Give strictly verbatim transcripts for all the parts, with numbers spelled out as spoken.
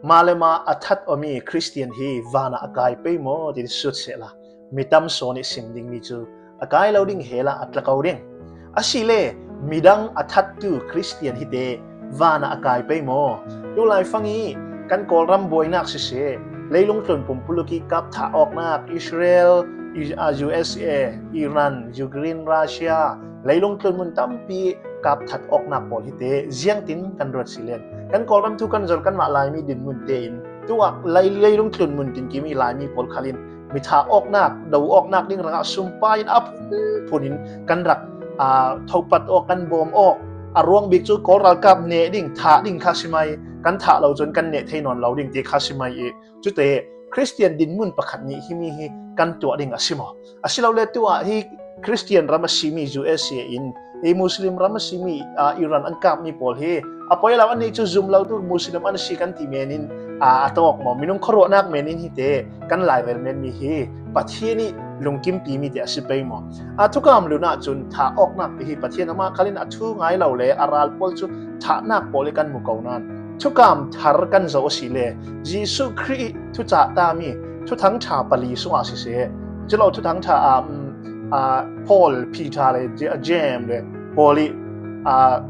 Malema a that awmi Khristian hi vanah a kai pei maw, tin sut sehla, mi tam saw nih sim dingmi cu a kai lo ding hela a tlak ko ding. Asile midang a thattu Khristian hite vanah a kai pei maw? Tulai fang i kan Kawlram buainak siseh, leilung tlun pumpuluk i kap thah awknak, Israel, U S A, Iran, Ukraine, Russia, leilung tlun mun tampi kap that awknak pawl hite ziangtin kan ruat si len? Kan Kawlram thu kan zor, kanmah Laimi dinmun tein tuah lei, leilung tlun mun tin kimi Laimi pawl khalin mi thah awknak, do awknak ding rangah sumpai in a phunphun in kan rak, aa, thopat awk, kan bawm awk. A ruang bik cu Kawl ralkap neh ding, thah ding kha si mai, kan thah lo cun kan neh thei nawn lo ding ti kha si mai i, cute Khristian dinmun pakhat nih himi hi kan tuah ding a si maw? Asilole tuah hi Khristian ram a simi U S A in hi Muslim ram a simi, aa, Iran an kapmi pawl hi a poi lo, annih cu zum lo tu Muslim an si kan ti men in, aa, a tawk maw? Minung khuaruahnak men in hite kan lairel menmi hi Pathian ih lungkimpi mi te a si pei maw? Aa, thukam lun ahcun thah awknak ti hi Pathian amah khalin a thu ngai lo le a ral pawl cu thahnak pawl i kan mu ko nain thukam thar kan zoh asile Jesuh Khrih ih thucah tami Thuthang ṭha pali sungah siseh, culo Thuthang ṭha ah, um, aa, Paul, Peter le Je-, James le Paul ih, aa,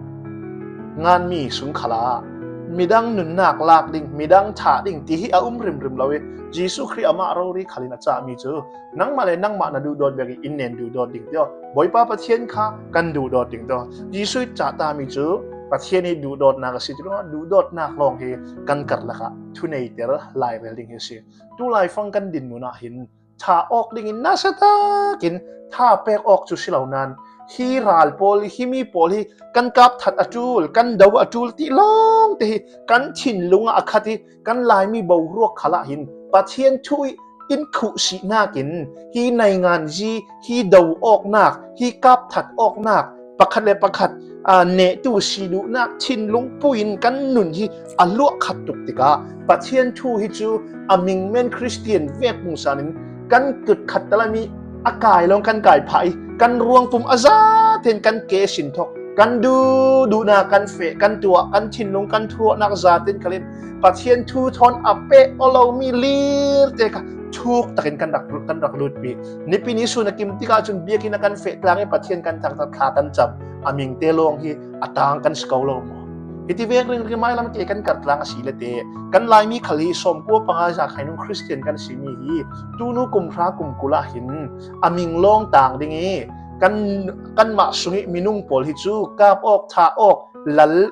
nganmi sung khalah midang nunnak lak ding, midang thah ding ti hi a um rimrim lo i, Jesuh Khrih amah rori khalin a cahmi cu nangmah le nangmah na duhdawt bek i in nen duhdawt ding tio, Bawipa Pathian kha kan duhdawt ding tio, Jesuh ih cah tami cu Pathian ih duhdawtnak a si. Curuangah duhdawtnak lawng hi kan karlak ah thuneiter lairel ding hi a si. Tulai fang kan dinmun ah hin thah awk dingin nasa takin tha pek awk cu si lo nain, hi ral pawl, himi pawl hi kan kap that a ṭul, kan do a ṭul ti lawngte hi kan thinlung ah a khat i, kan Laimi boruak khalah hin Pathian thu ih in khuhsihnak in hi nainganzi, hi do awknak, hi kap that awknak, pakhat le pakhat, aa, nehtu si duhnak thinlung pui in kan nun hi a luah khat tuk tikah Pathian thu hi cu a mingmen Khristian vek pungsan in kan kut khat talam i a kai lawng kan kai phah i kan ruangpum a zaten kan ke sin thok, kan duh duhnak kan feh, kan tuah, kan thinlung, kan thuruahnak zaten khalin Pathian thu thawn a peh aw lomi lirte kha thuk takin kan rak, kan rak lutpi. Nipi ni sun a kim tikah cun biakinn a kan feh tlang i Pathian kan thangtat, thla kan cam, a mingte lawng hi a tang kan si ko lo maw? Hiti vek ringring mailam ke kan kartlang a si le te, kan Laimi khal hi sawmkua panga za khainung Khristian kan simi hi tunu kum hra kum kul ah hin a ming lawng tang ding i kan, kanmah sung i minung pawl hi cu kap awk, thah awk, lal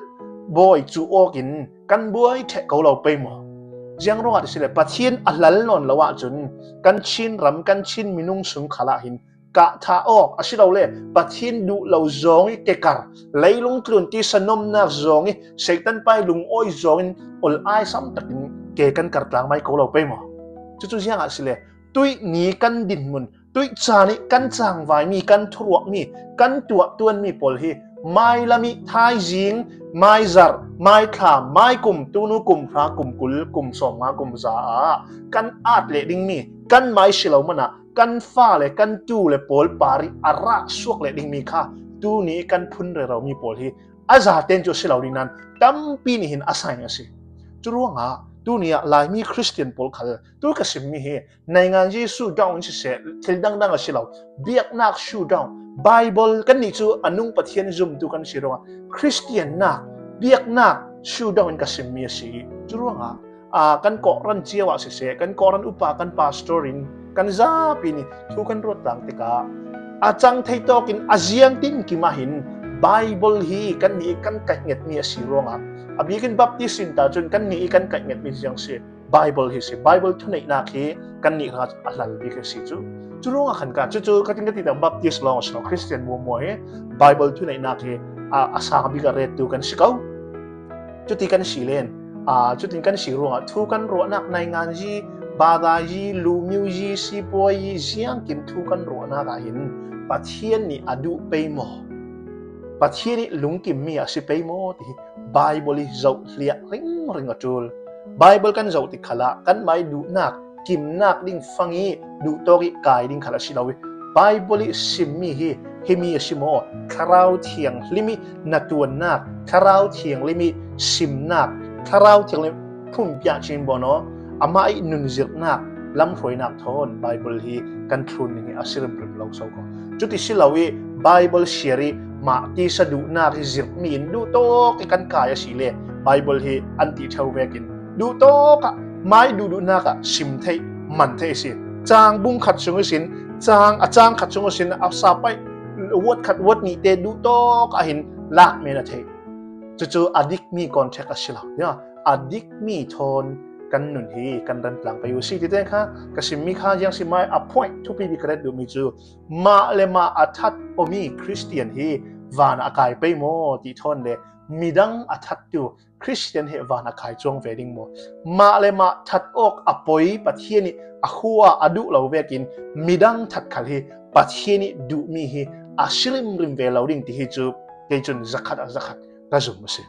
bawi cu awk in kan buai ṭheh ko lo pei maw? Ziang ruangah ti si le Pathian a hlal nawn lo ahcun kan Chin ram, kan Chin minung sung khalah hin kah thah awk, asilole Pathian duh lo zong i kekar, leilung tlun tisa nomnak zong i Satan pai lungawi zong in ol ai sam takin ke kan kartlang mai ko lo pei maw? Cucu ziangah si le tuih ni kan dinmun, tuih caan ih kan cangvaimi, kan thuruakmi, kan tuahtuanmi pawl hi mailam ih thaizing, maizarh, maithlam, maikum, tunu kum hra, kum kul, kum sawmnga, kum za ah kan at leh dingmi, kanmah ih si lo manah kan fale, kan tu le pawl par ih a rah suak leh dingmi kha tuni ih kan phun reromi pawl hi a zaten cu a si lo ding nain tampi nih hin a saing a si. Curuangah tuni ah Laimi Khristian pawl khal tu ka simmi hi naingan Jesuh dong in siseh, thil dangdang a si lo, biaknak shu dong, Baibal kannih cu a nung Pathian zumtu kan si ruangah Khristiannak, biaknak shu dong in ka simmi a si. Curuangah, aa, kan kawhran cio ah siseh, kan kawhran upa, kan pastor in kan zapi nih thu kan ruat tlang tikah a cang thei tawkin a ziangtin kim ah hin Baibal hi kannih ih kan kaihngekmi a si ruangah a bikin Baptist in ta cun kannih ih kan kaihngekmi ziang si. Baibal hi si. Baibal thuneihnak hi kannih hrangah a hlal bik a si cu. Curuangah khan ka, cucu ka tin ka ti tak Baptist lawng a si lo, Khristian muamua hi Baibal thuneihnak hi a, a sang bik a rettu kan si ko. Cuti kan si len, aa, cutin kan si ruangah thu kan ruahnak nainganzi, badazi, lumiuzi, sipuaizi, ziangkim thu kan ruahnak ah hin Pathian nih a duh pei maw? Pathian ih lungkimmi a si pei maw? Ti hi Baibal ih zoh hliah ringring a ṭul. Baibal kan zoh tik khalah kanmah ih duhnak, kimnak ding fang ih duhtawk ih kai ding khal a si lo ih, Baibal ih simmi hi himi a si maw? Thlarau Thianghlim ih na tuannak, Thlarau Thianghlim ih simnak, Thlarau Thianghlim phunpia chin bawn aw, amah i nunzirhnak, lamhruainak thawn Bible hi kan thlun ning hi a si rimrim lo so ko. Cuti si lo i Bible siar i mah tisa duhnak hi zirhmi in duhtawk i kan kai a si le Bible hi an ti theu vekin duhtawk ah mai duhduhnak ah sim theih, man theih a si. Cang bung khat sung ihsin, cang a cang khat sung ihsin a sapai word khat word nihte duhtawk ah hin lak men a theih. Cucu a dikmi context a si lo. Ya, a dikmi thawn kan nun hi kan rantlang pei uh si tite kha ka simmi kha ziang si mai a point thupi bik ka ret duhmi cu mah le mah a that awmi Khristian hi van a kai pei maw ti thawn le midang a thattu Khristian he van a kai cuang ve ding maw? Mah le mah that awk a poi Pathian ih a khua a duh lo vekin midang that khal hi Pathian ih duhmi hi a si rimrim ve lo ding ti hi cu kei cun zakhat ah zakhat ka zum a si.